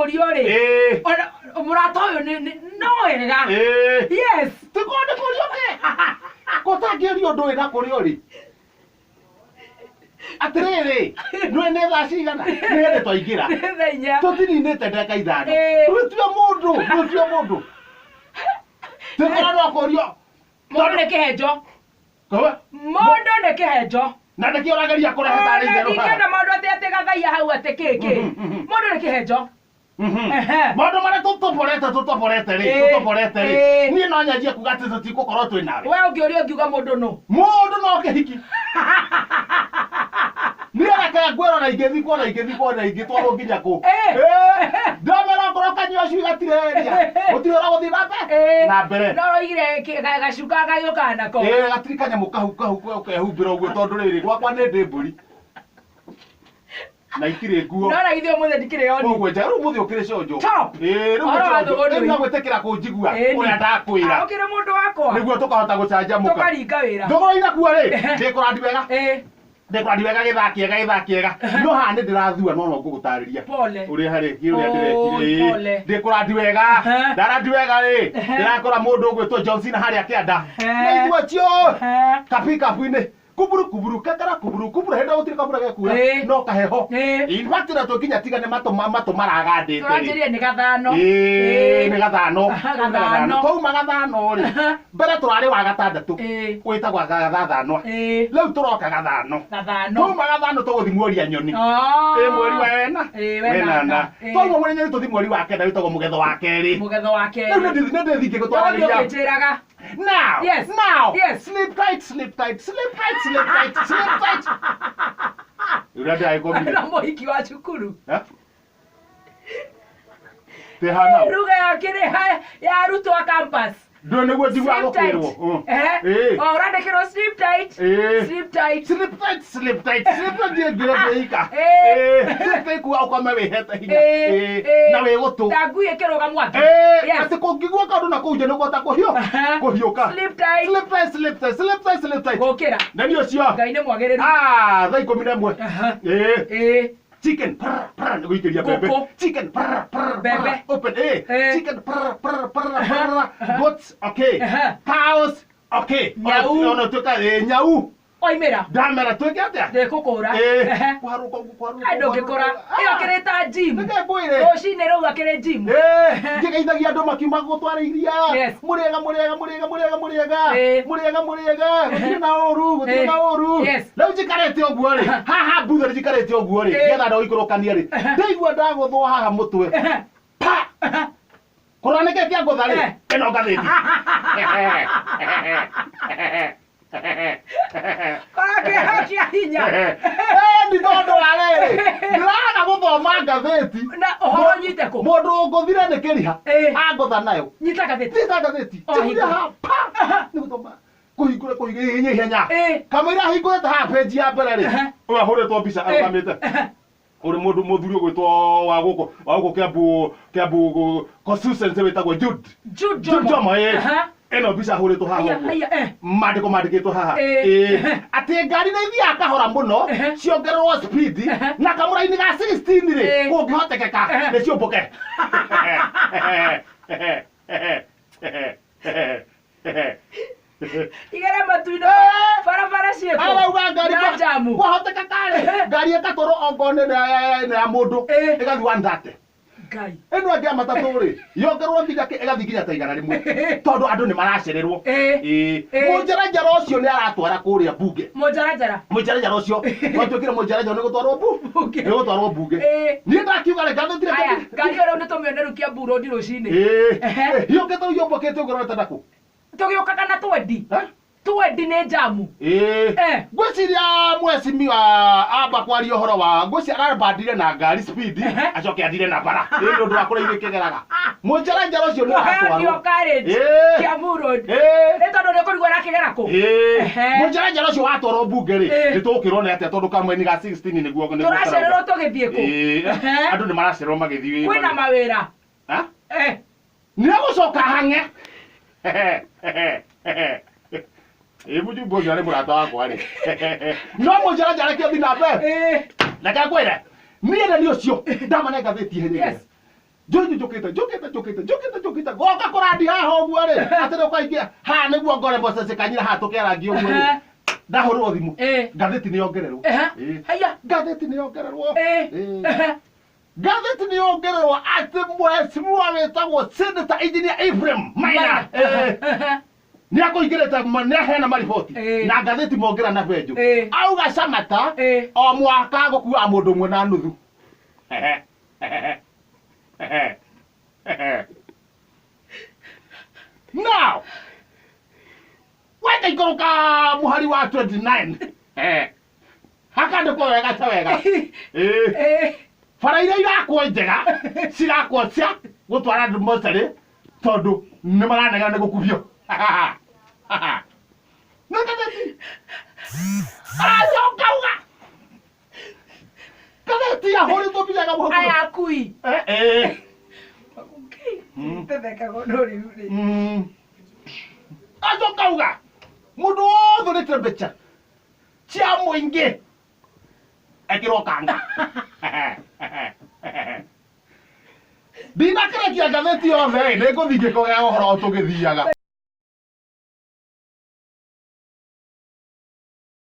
Ũngĩkũrio rĩ, ona mũrata ũyũ no wega. Yes. Tĩkorwo nĩ kũrio ke kũtangĩũrio ũndũ wĩna kũrio rĩ, atĩrĩrĩ, nĩ nĩ thaa cigana? Nĩ hĩndĩ twaingĩra. Thaa 4. Tũtininĩte ndagĩka 5. Rĩu mũndũ, rĩu mũndũ tĩkorwo no kũrio. Mũndũ nĩ kĩhenjo. Mũndũ nĩ kĩhenjo. Na nĩkĩo ũrageria kũrehe tarĩ itherũ haha. Ndingĩenda maũndũ atĩ gathaia hau atĩ kĩ kĩ. Mũndũ nĩ kĩhenjo. Maũndũ marĩa tũtoborete tũtoborete rĩ, tũtoborete rĩ, niĩ no nyanjie kuga atĩ tũtigũkorwo twĩ nawe. We ũngĩũria ũngiuga mũndũ nũ? Mũndũ no kĩhiki. Niĩ reke ngwĩrwo na ingĩthikwo na ingĩthikwo na ingĩtwarwo nginya kũ. Ndamera ngorwo kanyua cui gatireria. Gũtirĩ ũragũthiĩ na mbere. Na mbere. No ũroigire gacuka gagĩũkaga nako. Gatirĩ kanyamũ kahu kahu ũkehumbĩra ũguo tondũ rĩrĩ gwakwa nĩ ndĩ mbũri. Na itirĩ nguo. No na githĩ ũmũthĩ ndikĩrĩ oni. Koguo nja rĩu mũthĩ ũkĩrĩ conjo. Top. Rĩu Ũhoro wa conjo. thũgũrĩ. Rĩu no gwĩtĩkĩra kũnjigua ũrĩa ndakwĩra. Ũkĩrĩ mũndũ wakwa. Nĩguo tũkahota gũcanjamũka. Tũkaringa wĩra. Thũgũrĩ inakuo rĩ, ndĩkũrandi wega. Ndĩkũrandi wega gĩthaa kĩega gĩthaa kĩega. No haha nĩ ndĩrathua no no ngũgũtarĩria. Pole. Ũrĩa harĩ ũrĩa ndĩrekire. Pole. Ndĩkũrandi wega. Ndarandi wega rĩ. Ndĩrakora mũndũ ũgwĩtwo John Cena harĩa kĩanda. Na ithuĩ cio. Kapikapu-inĩ. Kuburu kuburu kakara kuburu kuburu hĩndĩ gũtirĩ kabura gekura no kaheho. In fact na tũnginya tiga nĩ matũ matũ maragandĩte rĩ. Tũranjĩrire nĩ gathano. Nĩ gathano. Gathano. Twauma gathano rĩ. Mbere tũrarĩ wa gatandatũ. Wĩtagwo gathathanwa. Rĩu tũroka gathano. Gathano. Twauma gathano tũgũthiĩ mweri ya nyoni. Mweri wa wena. Wenana. Twauma mweri nyoni tũthiĩ mweri wa kenda wĩtagwo mũgetho wa kerĩ. Mũgetho wa kerĩ. Rĩu nĩ ndĩthiĩ ngĩgũtwarĩria. Ũkĩnjĩraga. Now, yes. Now, yes. Sleep tight, sleep tight, sleep tight, sleep tight, sleep tight. Ũrĩa ndĩragĩkomire. Na mũhiki wa cukuru. Tĩhana. Ruga ya kĩrĩ ya arutwo a campus. Ndũ nĩguo njiguaga gũkĩrwo. O ũrandĩkĩrwo sleep tight. Sleep tight. Sleep tight, sleep tight. Sleep tight ndiĩ ngĩre ndĩika. Sleep tight kuga ũkome wĩhete hinya. Na wĩ gũtũ. Ta ngui ĩkĩrũga mwaki. Atĩ kũngĩgua kaũndũ na kũu nja nĩ ũkũhota kũhiũka. Sleep tight. Sleep tight, sleep tight, sleep tight, sleep tight. Gũkĩra. Na nĩ ũcio. Ngai nĩ mwagĩrĩru. Thaa 11. Chicken prr prr nĩ gũikĩria mbembe. Chicken prr prr mbembe. Open chicken prr prr prr prr. Goats okay. Cows okay. Nyau. Ona tuĩka nyau. Oimĩra. Ndamera twĩke atĩa? Ndĩkũkũra. Kũharũka ũguo kũharũka. Ai ndũngĩkũra. Ĩyo akĩrĩ ta gym. Nĩkĩ ngwĩre? Rũcinĩ rũu akĩrĩ gym. Ngĩgeithagia andũ makiuma gũtwara iria. Mũrĩega mũrĩega mũrĩega mũrĩega mũrĩega. Mũrĩega mũrĩega. Gũtirĩ na ũru, gũtirĩ na ũru. Rĩu njikarĩte ũguo rĩ. Haha mbutha njikarĩte ũguo rĩ. Nĩgetha ndagũikũrũkania rĩ. Ndaigua ndagũthwo haha mũtwe. Pa! Kũrora nĩkĩ kĩangũtha rĩ. Ĩno ngathĩti. Kĩha hinya. Nĩ tondũ wa rĩrĩ ndĩraga gũthoma ngathĩti. Na ũhoro nyite kũ? Mũndũ ũngũthire nĩ kĩriha. Angũtha nayo. Nyita ngathĩti. Nyita ngathĩti. Njiguire haha pa! Nĩ gũthoma. Kũhingũra kũhingũra ihenya ihenya. Kamũira ahingũrĩte haha page ya mbere rĩ. Ũyũ ahũrĩtwo mbica arũgamĩte. Kũrĩ mũndũ mũthuri ũgwĩtwo wa gũkũ wa gũkũ Kiambu Kiambu constituency wĩtagwo Jude. Jude Jude Jomo Ĩno mbica ahũrĩtwo haha ũguo. Maandĩko mandĩkĩtwo haha. Atĩ ngari nĩ ithiaga kahora mũno ciongererwo speed na kamũraini ga 16 rĩ kũngĩhotekeka nĩ ciũmbũke. Igere matu-inĩ barabara ciĩkũ? Arauga ngari Na njamu. Kwahotekeka rĩ ngari ĩgatwarwo ongorwo nĩ ya mũndũ ĩgathiĩ 130. Ngai. Ĩno ĩngĩ ya matatũ rĩ yongererwo nginya ĩgathiĩ nginya ta 100 tondũ andũ nĩ maracererwo. Mũnjaranjara ũcio nĩ aratwara kũrĩa bunge. Mũnjaranjara. Mũnjaranjara ũcio. Gwatuĩkire mũnjaranjara nĩ gũtwarwo bunge. Nĩ gũtwarwo bunge. Niĩ ndakiuga rĩ ngathĩti rĩ. Aya, ngari ĩyo rĩu nĩ tũmĩone rĩu Kiambu Road rũcinĩ. Yũkĩte yũmbũkĩte ũguo ũrorete nakũ? Tũgĩũkaga na twendi. Twendi nĩ njamu. Ngwĩciria mwecimiwa amba kwaria ũhoro wa ngwĩciria arabandire na ngari speed acoke athire na bara. Nĩ ũndũ wa kũrĩa igĩkĩgeraga. Mũnjaranjara ũcio nĩ ũratwarwo. Courage. Kiambu Road. Nĩ tondũ nĩ ũkũrigwo arakĩgera kũ? Mũnjaranjara ũcio watwarwo mbunge rĩ, nĩ tũgũkĩrwo nĩ atĩa tondũ kamweni ga 16 nĩguo Tũracererwo tũgĩthiĩ kũ? Andũ nĩ maracererwo magĩthiĩ. Kwĩna mawĩra. Nĩ egũcoka hang'e. Mũjumbe ũcio arĩ mũrata wakwa rĩ. No mũnjaranjara kĩothi na mbere. Reke ngwĩre. Niĩ na niĩ ũcio ndamane ngathĩti ihenya. Njũĩ njũkĩte njũkĩte njũkĩte njũkĩte njũkĩte goka kũrandi haha ũguo rĩ atĩ rĩ ũkaingĩra haha nĩguo ngore Moses Kanyira haha tũkĩarangia ũguo rĩ ndahũrĩrwo thimũ. Ngathĩti nĩ yongererwo. Haya. Ngathĩti nĩ yongererwo. Ngathĩti nĩ yongererwo atĩ mheshimiwa wĩtagwo Senator Engineer Ephraim Maina nĩ akũingĩrĩte nĩ aheana mariboti na ngathĩti mongera na benjũ. Auga Samata o mwaka gũkuaga mũndũ ũmwe na nuthu. Now wekaikũrũka mũhari wa 29 hakandĩkwo wega ta wega. Bara iria irakwo njega cirakwo cia gũtwara andũ mocarĩ tondũ nĩ maranegena nĩ gũkubio. Nĩ ngathĩti aracoka uga ngathĩti yahũrĩtwo mbica ĩkamũhũrwo. Aya akui. Tũthekaga ũndũ rĩu rĩ. Acoka uga mũndũ wothe ũrĩte mbeca cia mũingĩ ekĩrwo kanga. Ndinakĩrekia ngathĩti yothe nĩ ngũthiĩ ngĩkogaga ũhoro tũgĩthiaga.